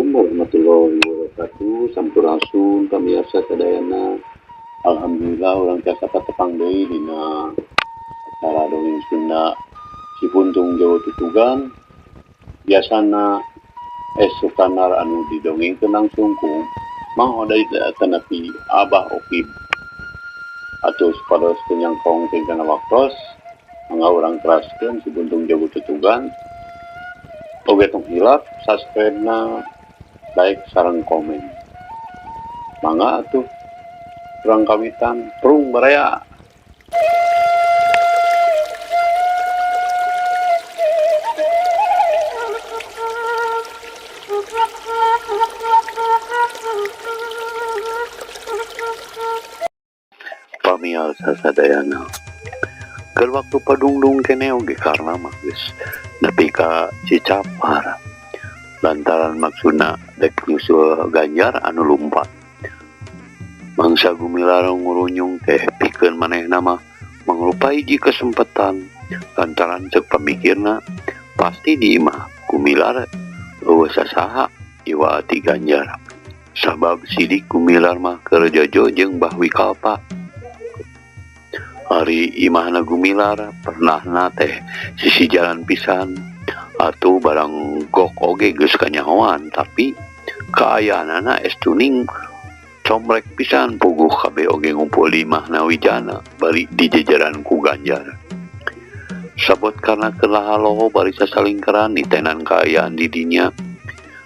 Assalamualaikum warahmatullahi wabarakatuh. Sampurasun pamiarsa sadayana. Alhamdulillah urang tiasa patepang deui dina acara dongeng Sunda Cibuntung Jawa Tutugan. Biasana esukanar anu didongengkeun langsung ku Mang Oday tanapi Abah Okib. Atuh supados teu nyangkong tingkana waktos, mangga urang teraskeun Cibuntung Jawa Tutugan. Oge tong hilap subscribe-na, like sareng komen. Mangga atuh urang kawitan prung baraya. Pamiarsa sadayana. Keur waktu padungdung kene oge karna mah geus nepi ka Cicapar. Lantaran maksudna dek nyusul Ganjar anu lumpat. Mangsa Gumilar ngurunyung teh pikeun manehna mah mangrupa hiji kesempatan. Lantaran ceuk pamikirna pasti di imah Gumilar eueuh sasaha iwa ti Ganjar. Sabab sidik Gumilar mah keur jojo jeung Bah Wikalpa. Ari imahna Gumilar pernahna teh sisi jalan pisan atuh barang gok oge geus kanyahoan, tapi kaayaanana es tuning comrek pisan puguh kabeh oge ngumpul di imahna Wijana bari di jejeran ku Ganjar. Sabot karena keur loho bari sasalingkeran nitenan kaayaan di dinya.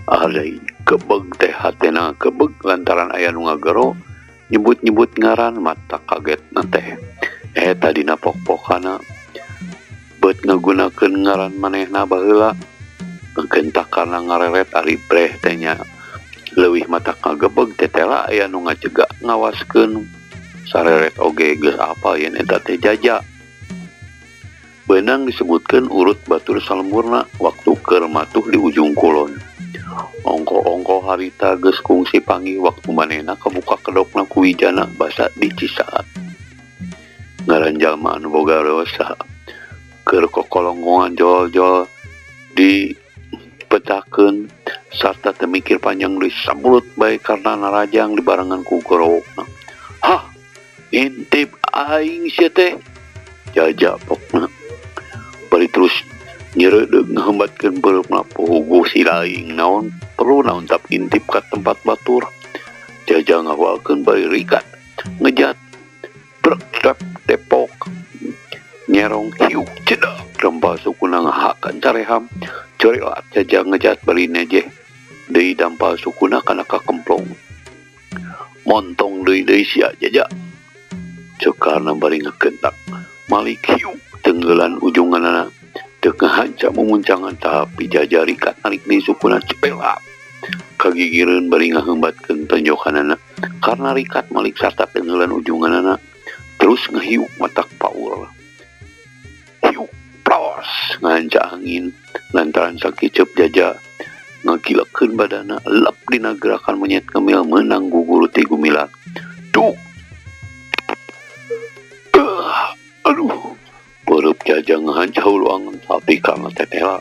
Ari kebeg teh hatena kebeg lantaran aya nu ngagero nyebut-nyebut ngaran mata kagetna teh. Tadina pok-pokana bet ngagunakeun ngaran manehna baheula ngegentak karena ngareret ari breh teh nya leuwih mata ngagebeg tetela aya nu ngacegah ngawaskeun sareret oge geus apal yen eta teh Jaja. Beunang disebutkeun urut batur salemburna waktu keur matuh di ujung kulon. Ongko-ongko harita geus kungsi panggih waktu manehna kabuka kedokna ku Wijana basa di Cisaat. Ngaran jalma anu boga dosa keur kokolonggongan jol-jol dipetakeun sarta teu mikir panjang deui sabulut bae karena narajang dibarengan ku gorowokna. Hah, intip aing sia teh Jaja pokna. Bari terus nyereudeuh ngahembatkeun beureumna puguh si laing naon perlu naon tap intip ka tempat batur. Jaja ngahualkeun bari rikat ngejat brek trep tepok nyerong hiuk cedak dampal sukuna ngahakan careham corelat Jaja ngejat bari nejeh deui dampal sukuna kana kakemplong montong deui deui sia Jaja cekarna bari ngegentak malik hiuk tenggelan ujunganana teu ngahanca mumuncangan tapi Jaja rikat narik deui sukuna cepelap kagigireun bari ngaheumbatkeun tonjokanana karena rikat malik sarta tenggelan ujunganana terus ngehiuk matak paur hiuk plos nganca angin lantaran sakiceup Jaja ngagilekeun badana lep dina gerakan monyet ngemil meunang guguru ti Gumilar. Duh, aduh beureub Jaja ngahanca hulu angan tapi karena tetela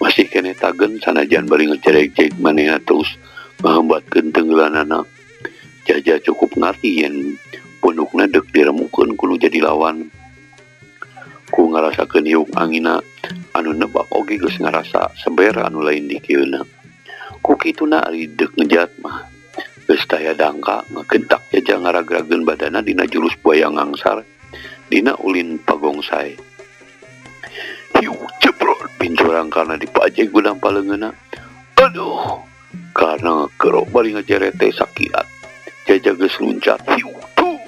masih kene tagen sanajan bari ngejerek-jerek manehna terus ngahambatkeun tenggelanana. Jaja cukup ngarti yen pundukna deuk diremukeun kudu jadi lawan. Ku ngarasakeun hiuk angina anu nebak oge geus ngarasa seber anu lain dikieuna. Ku kituna ari deuk ngejat mah geus taya dangka ngagentak Jaja ngaragrageun badana dina jurus buaya ngangsar dina ulin pagongsai. Hiuk jebrot pincurang karena dipajeg gudang paleungeunna. Aduh, karena kerok bari ngejeret teh sakiat. Jaja geus luncat hiuk tuh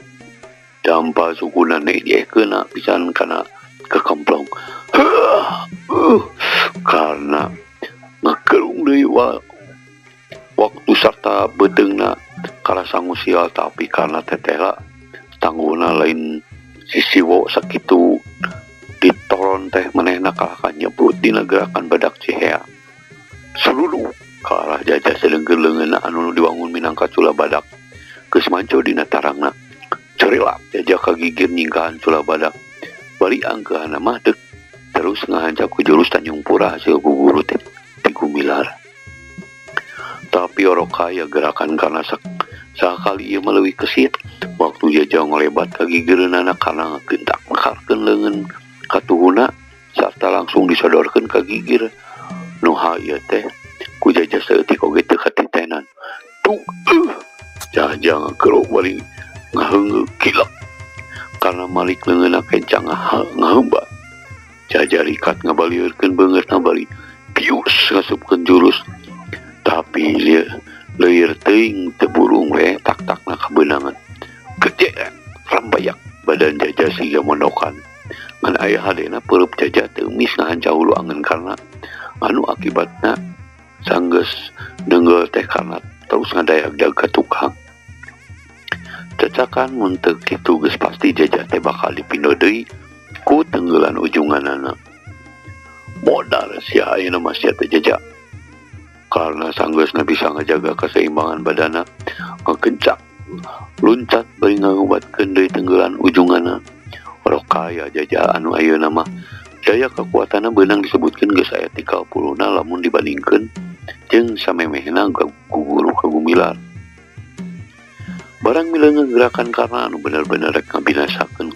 dampal sukuna nejeh keuna pisan kana kekemplong. Karena ngagerung deui waktu sarta beuteungna karasa ngusial tapi karena tetela tangguna lain sisiwo sakitu ditoron teh manehna kalahkan nyebrut dina gerakan badak cihea seluruh ka arah Jaja sedengkeun leungeunna anu diwangun minangka cula badak geus manco dina tarangna. Cerilap Jaja kagigir nyingkahan cula badak bari angkeuhana mah deuk terus ngahanca ku jurus Tanjung Pura hasil ku guru teh ti Gumilar. Tapi orok kaya gerakan karena sakali ieu mah leuwih kesit. Waktu Jaja ngolebat ka gigireunana karena ngagentak mekarkeun leungeun katuhuna sarta langsung disodorkeun ka gigir. Nu ieu teh ku Jaja saeutik oge teu katitenan. Tuk Jaja ngagero bari ngaheungeu kilek karena malik leungeunna kencang ngahemba. Jaja rikat ngabalieurkeun beungeutna bari pius ngasupkeun jurus. Tapi leuir teuing teu burung we tak-takna kabeunangan. Gede rambayak badan Jaja siga mondokan. Ngan aya hadena peureub Jaja teu mis ngahanca hulu angen karena anu akibatna sanggeus neunggeul teh karena terus ngadayak-dag ka tukang. Cacakan mun teu kitu geus pasti Jaja teh bakal dipindo deui ku tenggelan ujunganana. Modar sia ayeuna mah sia teh Jaja. Karena sanggeusna bisa ngajaga keseimbangan badana, ngakencak luncat bari ngagubatkeun deui tenggelan ujunganna. Orok kaya Jaja anu ayeuna mah daya kekuatanna beunang disebutkeun geus aya 30-na lamun dibandingkeun jeung samemehna guguru kagumilar. Barang mileungeun gerakan karena anu bener-bener rek ngabinasakeun,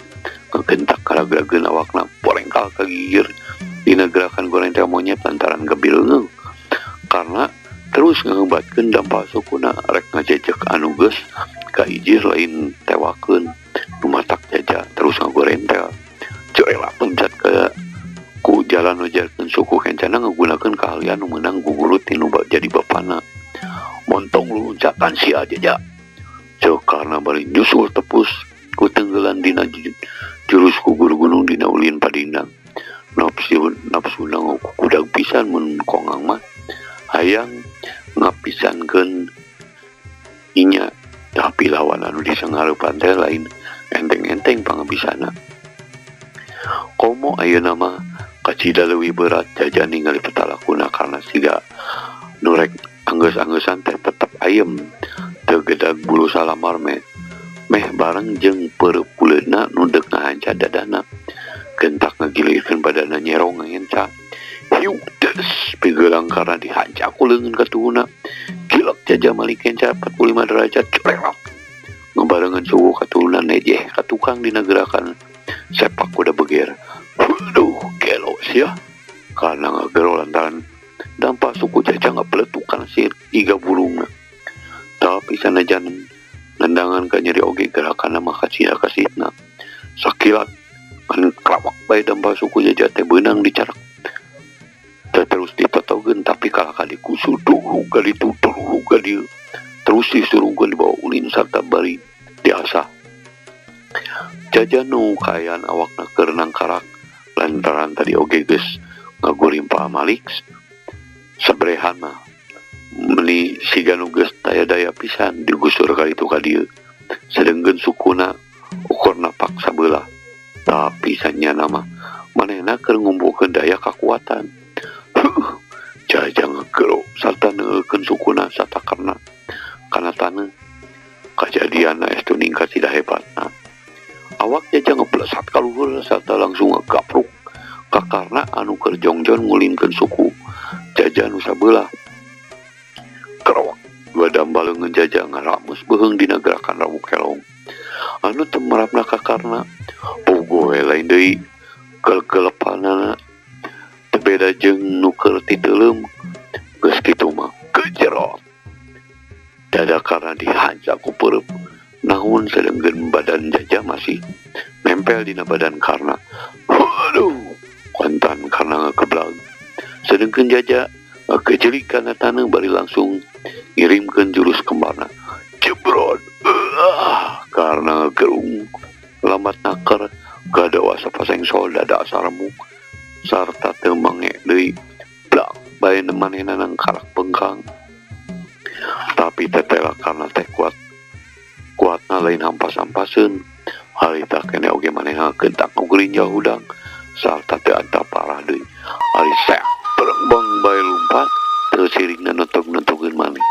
ngagentak karagrageun awakna porengkal ka gigir dina gerakan goreng teh monyet lantaran gabileungeung. Karena terus ngebatkeun dampak sukuna rek ngajejek anu geus kaijir lain tewakeun nu matak Jaja terus ngagorentel. Curela pencet ke ku jalan nujarkeun suku kencana ngagunakeun keahlian nu meunang guguru tinu jadi bapana. Montong luncakan sia Jaja. Ceuk karena bari nyusul tepus ku tenggelan dina jurus ku guru gunung dina ulin padindang. Nafsu nafsuna kukudag pisan mun kongang mah hayang ngapisankeun inya, tapi lawan anu disangareupan teh lain enteng-enteng pangabisana. Komo ayeuna mah kacida leuwih berat Jaja ningali petalakuna karena siga nu rek anggeus-angeusan teh tetep ayem teu gedag bulu salamar meh bareng jeung peureub kuleuna nu deuk ngahanca dadana. Gentak ngagilirkeun badana nyerong ngenca. Hiu des pigelang karena dihanca ku leungeun katuhuna. Kilek Jaja malik kenca 45 derajat curelak. Ngabarengan suhu katuhuna nejeh ka tukang dina gerakan sepak kuda beger. Aduh gelo sia. Karena ngagero lantaran dampak suku Jaja ngapeletukan si iga burungna. Tapi sanajan nendangan ka nyeri oge gerakanna mah kacida kasihna. Sakilat kan klawak bae dampak suku Jaja teh beunang dicarak. Terus ditotogeun tapi kalah ka dikusur duh ka ditu duh ka dieu. Terus disurungkeun dibawa ulin sarta bari diasah. Jaja nu kaayaan awakna keur nangkarak lantaran tadi oge geus ngagurimpa Malik sabrehan mah meuni siga nu geus daya-daya pisan digusur ka ditu ka dieu. Sedengkeun sukuna ukur napak sabelah. Tapi sanyana mah manehna keur ngumpulkeun daya kakuatan. Jaja ngegero sarta neukeun sukuna satakerna kana taneuh. Kajadianna estu ningkat sida hebatna. Awak Jaja ngeplesat ka luhur sarta langsung ngegapruk ka karna anu keur jongjon ngulinkeun suku Jaja nu sabelah. Kerowak dua damba leungeun Jaja ngaramus beuheung dina gerakan rawuk kelong. Anu teu merapna ka karna pogo we lain deui gelgelepanana beda jeung nu keur titeuleum. Geus kitu mah kejerot dada karena dihanca ku peureub naon sedengkeun badan Jaja masih nempel dina badan karna. Aduh kontan karna ngageblag. Sedengkeun Jaja ngagejelik kana taneuh bari langsung ngirimkeun jurus kembarna. Jebrot karena gerung lambat naker gadawa sapasengsol dada asarmu sarta teu mange deui blak bae manehna nangkarak bengkang. Tapi tetela karena teh kuat kuatna lain hampas-hampaseun. Harita kene oge manehna gentak ngurinjau hudang sarta teu antap parah deui. Ari seak berembang bae lumpat teu siringna nentog-nentogeun maneh.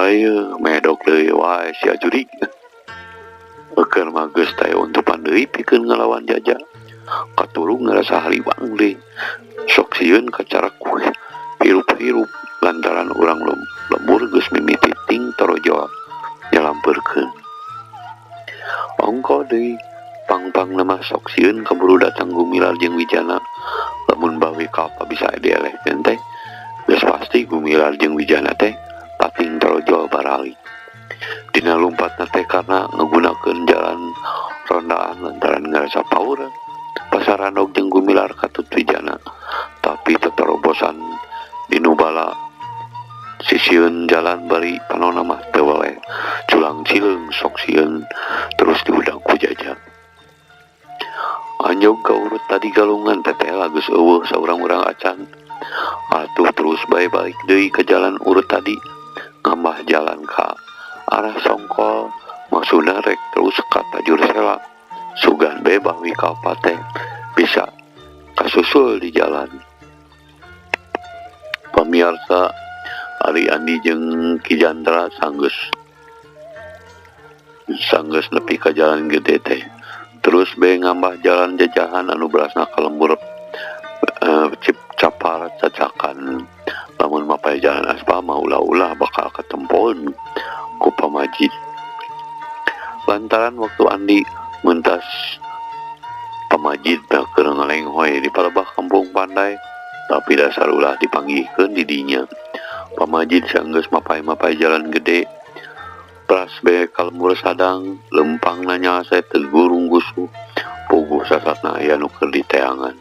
Ayo medok deui wae sia juri. Eukeur mah geus teh untupan deui pikeun ngalawan Jaja. Katulung ngarasa hariwang deui. Sok sieun kacarak hirup-hirup lantaran urang lembur geus mimiti ting torojol nyalampeurkeun. Ongko deui pang-pang mah sok sieun kaburu datang Gumilar jeung Wijana. Lamun Bawi Kalpa bisa dielehkeun teh geus pasti Gumilar jeung Wijana teh pating torojol barali. Dina lumpatna teh karena ngagunakeun jalan rondaan lantaran ngarasa paur pasarandog jeung Gumilar katut Wijana. Tapi teterobosan dinu bala sisieun jalan bari panona mah teu weleh culang cileung sok sieun terus diudag ku Jaja. Anjog ka urut tadi galungan teteh geus eueuh saurang-urang acan. Atuh terus bae balik deui ka jalan urut tadi ngambah jalan ka arah Songkol maksudna rek terus ka Tajur Sela. Sugan bae Bahwi Kalpa teh bisa kasusul di jalan. Pamiarsa, ari Andi jeung Ki Jandra sanggeus nepi ka jalan gede teh. Terus bae ngambah jalan jajahan anu berasna ka lembur cip capar cacakan. Lamun mapay jalan aspal mah ulah-ulah bakal ketempoeun ku pamajid. Lantaran waktu Andi mentas pamajid keur ngalenghoy di palebah kampung Pandai, tapi dasar ulah dipanggihkeun di dinya. Pamajid sanggeus mapay-mapay jalan gede, pras bae ka lembur sadang, lempang nanya saya tegurung gusuh, puguh sasatna aya nu keur diteangan.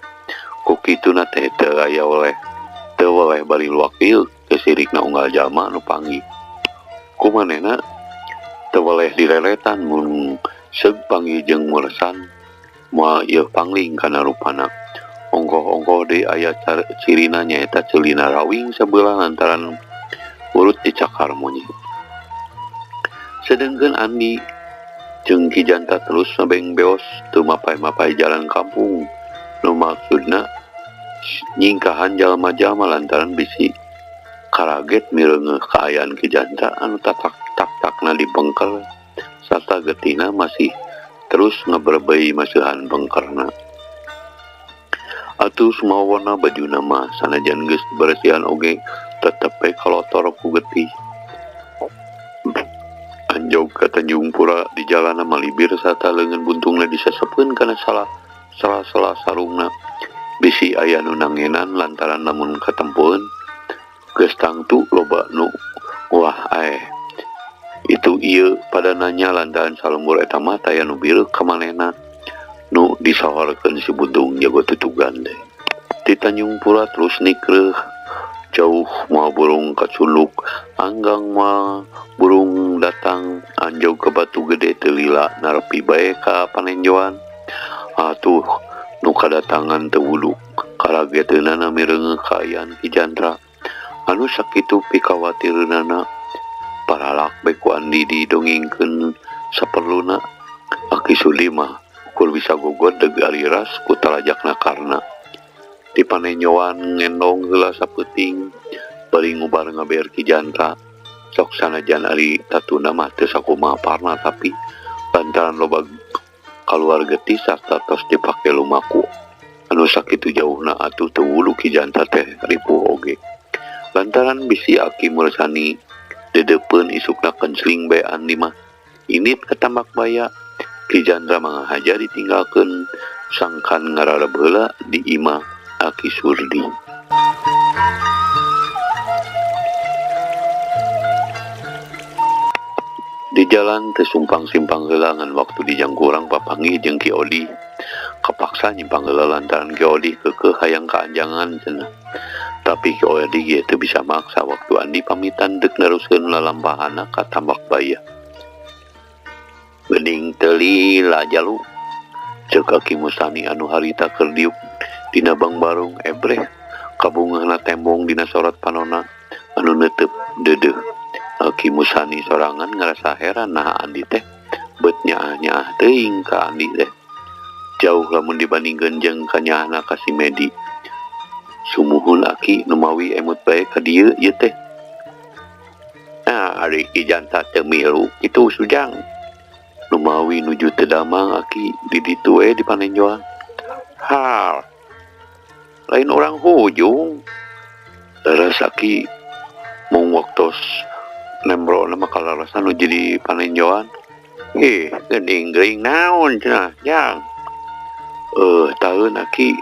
Ku kituna teh teu aya oleh, teu weleh bari luak ieu kesirikna unggal jalma nu panggih. Ku manehna teu weleh dileletan mun seug panggih jeung mursan moal ieu pangling kana rupana. Ongkoh-ongkoh deui aya cirina nyaeta ceulina rawing sabelah lantaran urut dicakar monyet. Sedengkeun Andi jeung Ki Janta terus ngebeng beos teu mapay-mapay jalan kampung nu maksudna nyingkahan jalma-jalma lantaran bisi karaget mireungeuh kaayaan Ki Janta anu tatak-takna di bengkel sarta getina masih terus ngeberbei masihan bengkerna. Atuh sumawona bajuna mah sanajan geus beresihan oge tetep we kalotor ku getih. Anjog ka Tanjung Pura di jalana malibir sarta leungeun buntungna disesepeun kana sela-sela sarungna. Bisi aya nu nangenan lantaran lamun katempoeun geus tangtu loba nu wah aeh. Itu ieu pada nanya lantaran salembur eta mah taya nu bireuk ka manehna nu disawarkeun si buntung jago tutugan teh. Di Tanjung Pura terus nikreuh jauh moal burung kaculuk anggang moal burung datang anjog ke Batu Gede teu lila narepi bae ka panenjoan. Atuh nu kadatangan teu wuluk karageteunana mireungeuh kaayaan Ki Jandra anu sakitu pikawatireunana. Paralak bae ku Andi didongengkeun saperluna. Aki Suli mah ukur bisa gogodeg ari ras ku talajakna karna. Di panenjoan ngendong heula sapeuting bari ngubar ngabeer Ki Jandra. Sok sanajan ari tatuna mah teu sakumaha parna tapi lantaran loba kaluar getih sarta tos dipake lumaku anu sakitu jauhna atuh teu wulu Ki Jandra teh ripuh oge. Lantaran bisi Aki Mursani dedepeun isukna kencling bae Andi mah init ka tambak baya. Ki Jandra mah ngahaja ditinggalkeun sangkan ngarareb heula di imah Aki Surdi. Di jalan teh sumpang-simpang heula ngan waktu di jangkurang papanggih jeung Ki Odi. Kapaksa nyimpang heula lantaran Ki Odi keukeuh hayang kaanjangan cenah. Tapi Ki Odi ge teu bisa maksa waktu Andi pamitan deuk neruskeun lalampahana ka tambak baya. Geuning teu lila jalu ceuk Aki Musani anu harita keur diuk dina bangbarung ebreh kabungahna tembong dina sorot panona anu neuteup deudeuh. Aki Musani sorangan ngarasa heran naha Andi teh bet nyaah-nyaah teuing ka Andi teh. Jauh lamun dibandingkeun jeung kanyaahna ka si Medi. Sumuhun Aki numawi emut bae ka dieu ieu teh. Nah, Nah, ari Ki Janta teu milu kitu Sujang. Numawi nuju teu damang aki di ditu we di panenjoan. Hal lain orang hujung. Leres aki mung waktos nembrona mah kalarasan nuju di panenjoan. Ih, geuning geuring naon cenah, Jang. Taeun aki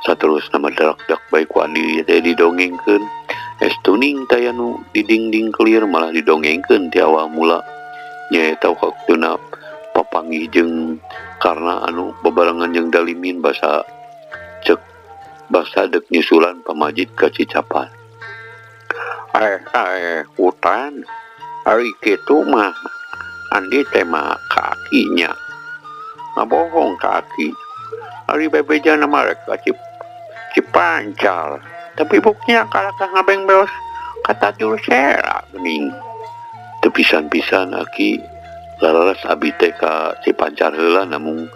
saterusna mah darak-dak bae ku Andi teh didongengkeun. Es tuning taya nu didingding kelir malah didongengkeun ti awal mula. Nyaeta waktuna papanggih jeung karna anu babarengan jeung Dalimin basa cek basa deuk nyusulan pamajid ka Cicapan. Hutan ari kitu mah Andi teh mah ka akinya. Ngabohong ka aki. Ari bebejana mah rek ka Cipancar. Tapi buktinya kalakah ngabeng beos kata Jursera geuning. Teu pisan-pisan aki lararas abi teh ka Cipancar heula namung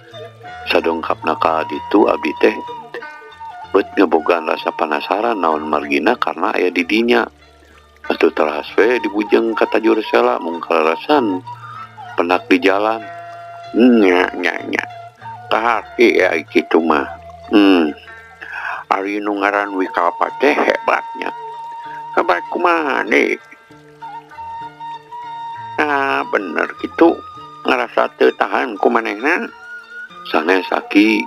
sadongkapna ka ditu abi teh bet ngebogaan rasa penasaran naon margina karena aya di dinya. Atuh teras we dibujeng ka Tajursela mung kalarasan penak di jalan. Nya nya nya. Kahati ya kitu mah. Ari nu ngaran Wikalpa teh hebatnya. Hebat kumaha deui? Nah, bener kitu ngarasa teu tahan ku manehna. Sanes aki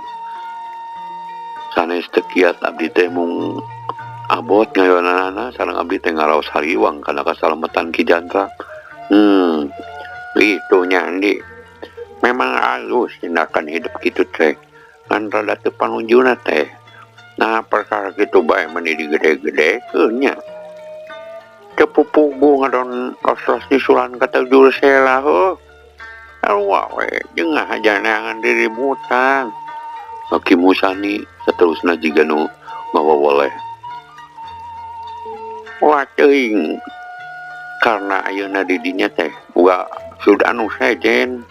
sanes teu kiat abdi teh mung abot ngayonanana sareng abdi teh ngaraos hariwang kana kasalametan Ki Jantra. Gitu nya Andi. Memang halus tindakan hidup kitu teh. Ngan rada teu panunjuna teh. Nah, perkara kitu bae meni digede-gedekeun nya. Teu pupugu ngadon los-los nyusulan ka Tajursela heuh. Sarua we jeung ngahaja neangan diributan. Aki Musani saterusna jiga nu ngawawoleh. Wah teuing. Karena ayeuna di dinya teh boga sud anu sejen.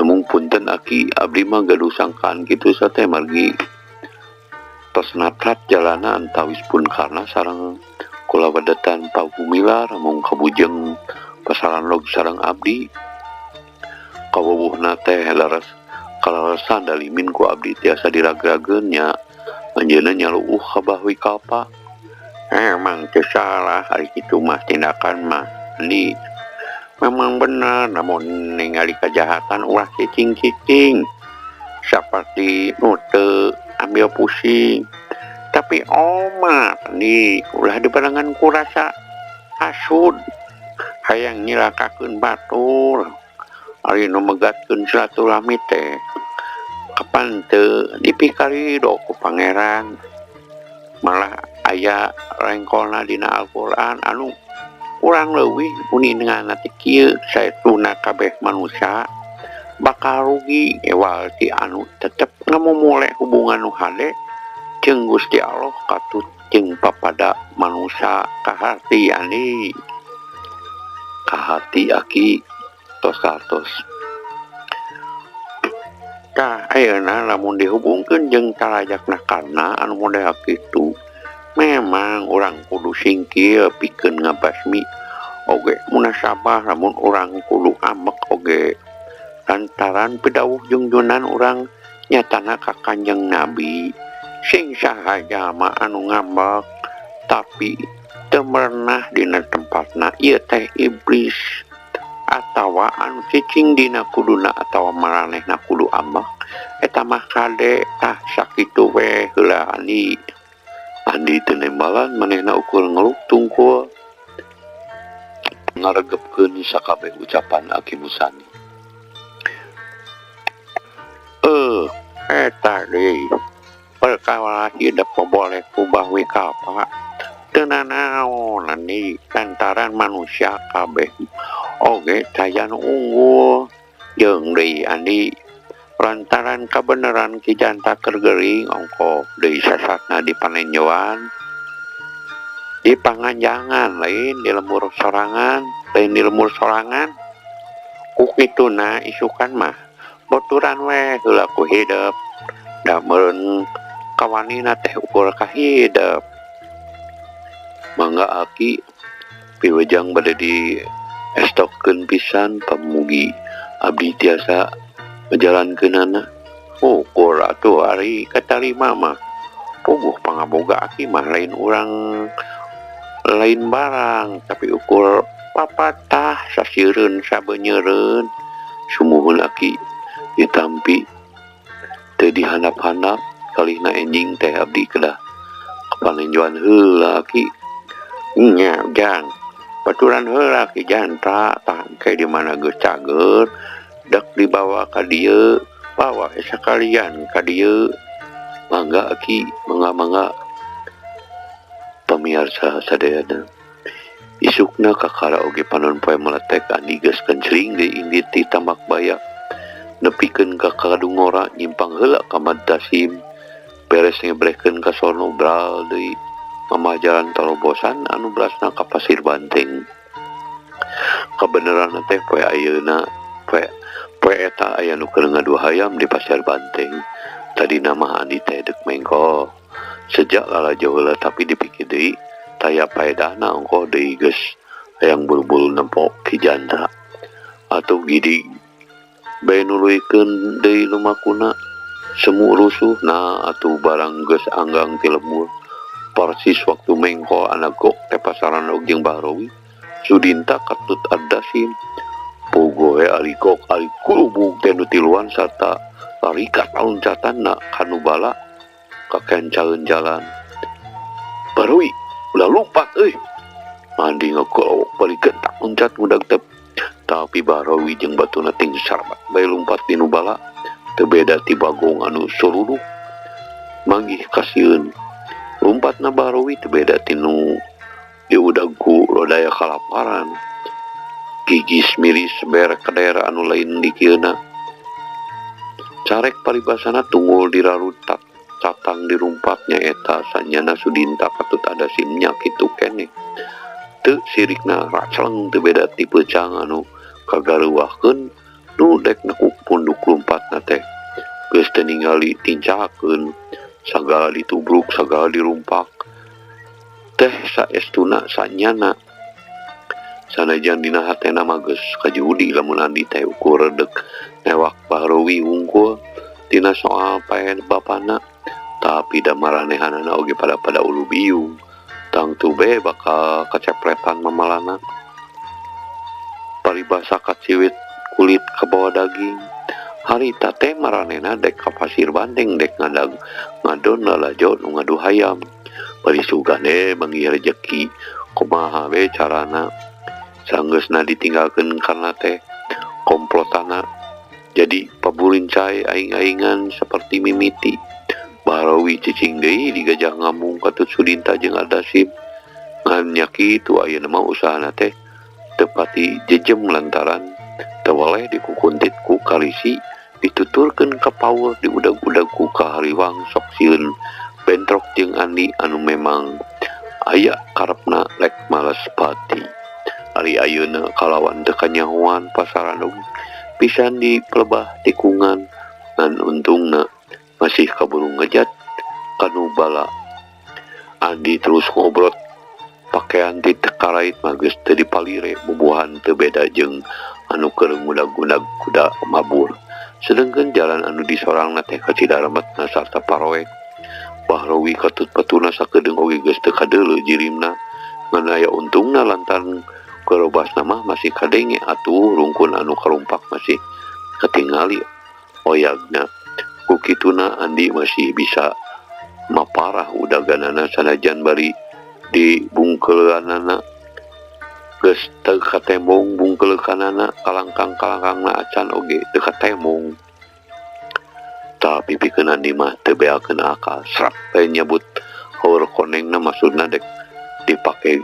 Namun punten aki abdi mah gaduh sangkaan kitu sateh margi tos natrat jalana antawis pun karna sareng kula wedetan pagumilar mung kabujeng pasaran log sareng abdi. Kawawuhna teh leres kalarasan Dalimin ku abdi tiasa diragrageun nya anjeunna nyaluuh ka Bah Wikalpa. Emang teu salah ari kitu mah tindakan mah Andi. Memang bener namun ningali kejahatan ulah cicing-cicing seperti nu teu ambil pusing. Tapi omat nih ulah dibarengan ku rasa hasud hayang nyilakakeun batur. Ari nu megatkeun silaturahmi teh kapan teu dipikarido ku pangeran. Malah aya rengkolna dina Al-Qur'an anu kurang leuwih uningan teh kieu saestuna kabeh manusia bakal rugi ewal ti anu tetep ngamumule hubungan nu hade jeung Gusti Allah katut jeung papada manusia kaharti Andi. Kaharti aki tos kartos. Tah ayeuna lamun dihubungkeun jeung tarajakna karna anu model kitu memang urang kudu singkil pikeun ngabasmi oge munasabah lamun urang kudu ambek oge lantaran pidawuh jungjunan urang nyatana ka Kanjeng Nabi sing saha jalma anu ngambek tapi teu merenah dina tempatna ieu teh iblis atawa anu cicing dina kuduna atawa maranehna kudu ambek eta mah kade. Tah sakitu we heula Andi. Andi teu nembalan manehna ukur ngeluk tungkul ngaregepkeun sakabeh ucapan Aki Musani. Eta deui perkara hidup boleh ku Bah Wikalpa teu nanaon Andi lantaran manusia kabeh oge taya nu unggul jeung deui Andi lantaran kabeneran Ki Janta keur gering ongkoh deui sasatna di panenjoan di panganjangan lain di lembur sorangan lain di lembur sorangan ku kituna isukan mah baturan we heula ku hidep da meureun kawanina teh ukur ka hidep. Mangga aki piwejang bade di Estokkeun pisan pamugi abdi tiasa ngajalankeunana. Ukur atuh ari katarima mah. Puguh pangaboga aki mah lain urang lain barang tapi ukur papatah sasireun sabeunyereun. Sumuhun aki ditampi teu dihandap-handap kalihna enjing teh abdi kedah kapanenjoan heula aki. Nya jang baturan heula ki Jantra tah engke di mana geus cager dek dibawa ka dieu bawa sakalian ka dieu. Mangga aki, mangga-mangga. Pamiarsa sadayana, isukna kakara oge panon poe meletek Andi geus kencring deui indit ti Tambak Baya. Nepikeun ka Kadungora nyimpang heula ka Madasim. Beres ngebrehkeun ka sono bral deui mamah jalan torobosan anu berasna ka Pasir Banteng. Kabeneranna teh poe ayeuna poe eta aya nu keur ngadu hayam di Pasir Banteng. Tadina mah Andi teh deuk mengko sejak lalajo heula tapi dipikir deui taya paedahna ongkoh deui geus hayang buru-buru nempo Ki Jantra. Atuh gidi bae nuluykeun deui lumakuna semu rusuh na atuh barang geus anggang ti lembur. Persis waktu mengko anak gok teh pasaran og jeung Bahrowi Sudinta katut Ardasim. Pogoe ari gok ari kulubug teh nu tiluan sarta larikat loncatanna kanu bala kakencaeun jalan. Bahrowi ulah lompat euy. Andi ngegolok bari gentak loncat ngudag tep. Tapi Bahrowi jeung batuna ting sarbat bae lumpat di nu bala teu beda ti bagong anu suruduk. Manggih kasieun. Lumpatna Bahrowi teu beda ti nu diudag ku lodaya kalaparan. Gigis miris ber ka daerah anu lain dikieuna. Carek paribasana tunggul dirarutat catang dirumpat nyaeta sanyana Sudinta katut ada simnya kitu keneh. Teu sirikna racleng teu beda ti peucang anu kagareuwahkeun nu dek nekuk punduk lumpatna teh. Geus teu ningali tincakeun sagala ditubruk sagala dirumpak teh saestuna sanyana. Sanajan dina hatena mah geus kajudi lamun Andi teh ukur dek newak Bahrowi wungkul tina soal paen bapana. Tapi da maranehanana oge pada ulu biung tangtu be bakal kacepletan mamalana. Paribasa kaciwit kulit kabawa daging. Harita teh maranehna dek ka Pasir Banteng dek ngadag ngadon lalajo nu ngadu hayam. Bari sugane manggih rejeki kumaha we carana. Sanggeusna ditinggalkeun karena teh komplotana jadi paburincai aing-aingan seperti mimiti. Bahrowi cicing deui di gajah ngambung katut Sudinta jeung Ardasim. Ngan nya kitu ayeuna mah usahana teh teu pati jejem lantaran teu waleh dikukuntit ku karisi dituturkeun ka paur diudag-udag ku kahariwang sok sieun bentrok jeung Andi anu memang aya karepna rek males pati. Ari ayeuna kalawan teu kanyahoan pasarandog pisan di pelebah tikungan ngan untungna masih kaburu ngejat kanu bala. Andi terus ngobrol pakaian ti tekarait mah geus teu dipalire bubuhan teu beda jeung anu keur ngudag-ngudag kuda mabur. Sedengkeun jalan anu disorangna teh ka Cidaremetna sarta paroek. Bahrowi katut patuna sakedeung oge geus teu kadeuleu jirimna ngan aya untungna lantaran kerobasna mah masih kadenge atuh rungkun anu karumpak masih ketingali oyagna. Ku kituna Andi masih bisa maparah udaganana sanajan bari di bungkeuleunana geus teu katembong bungkeuleunana kalangkang-kalangkangna acan oge teu katembong. Tapi pikeun Andi mah teu beakeun akal srap bae nyebut haur konengna maksudna dek dipake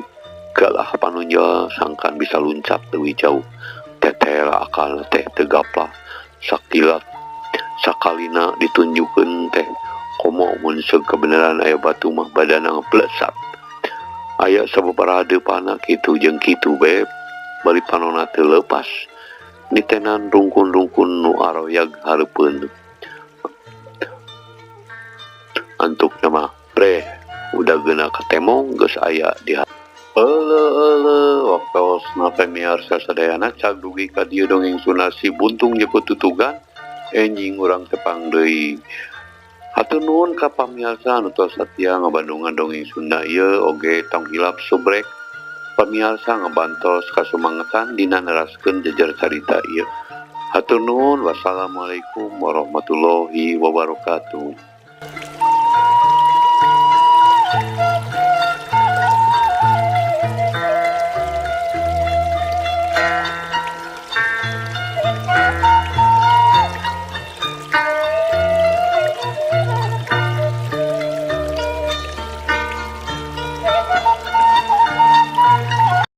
galah panunjol sangkan bisa luncat leuwih jauh. Tetela akal teh teu gaplah sakilat sakalina ditunjukkeun teh komo mun seug kebenaran aya batu mah badana ngeblesat. Aya sababaraha deupana kitu jeung kitu be bari panona teu leupas nitenan rungkun-rungkun nu aroyag hareupeun. Antukna mah breh udah geuna katemong geus aya di Euleuh euleuh, waktosna pamiarsa sadayana cag dugi ka dieu dongeng Sunda Si Buntung Jeput Tutugan. Enjing urang tepang deui. Hatur nuhun ka pamiarsa anu tos satia ngabandungan dongeng Sunda ieu. Oge tong hilap subrek pamiarsa ngabantos kasumangetan dina neraskeun jejer carita ieu. Hatur nuhun, wassalamualaikum warahmatullahi wabarakatuh.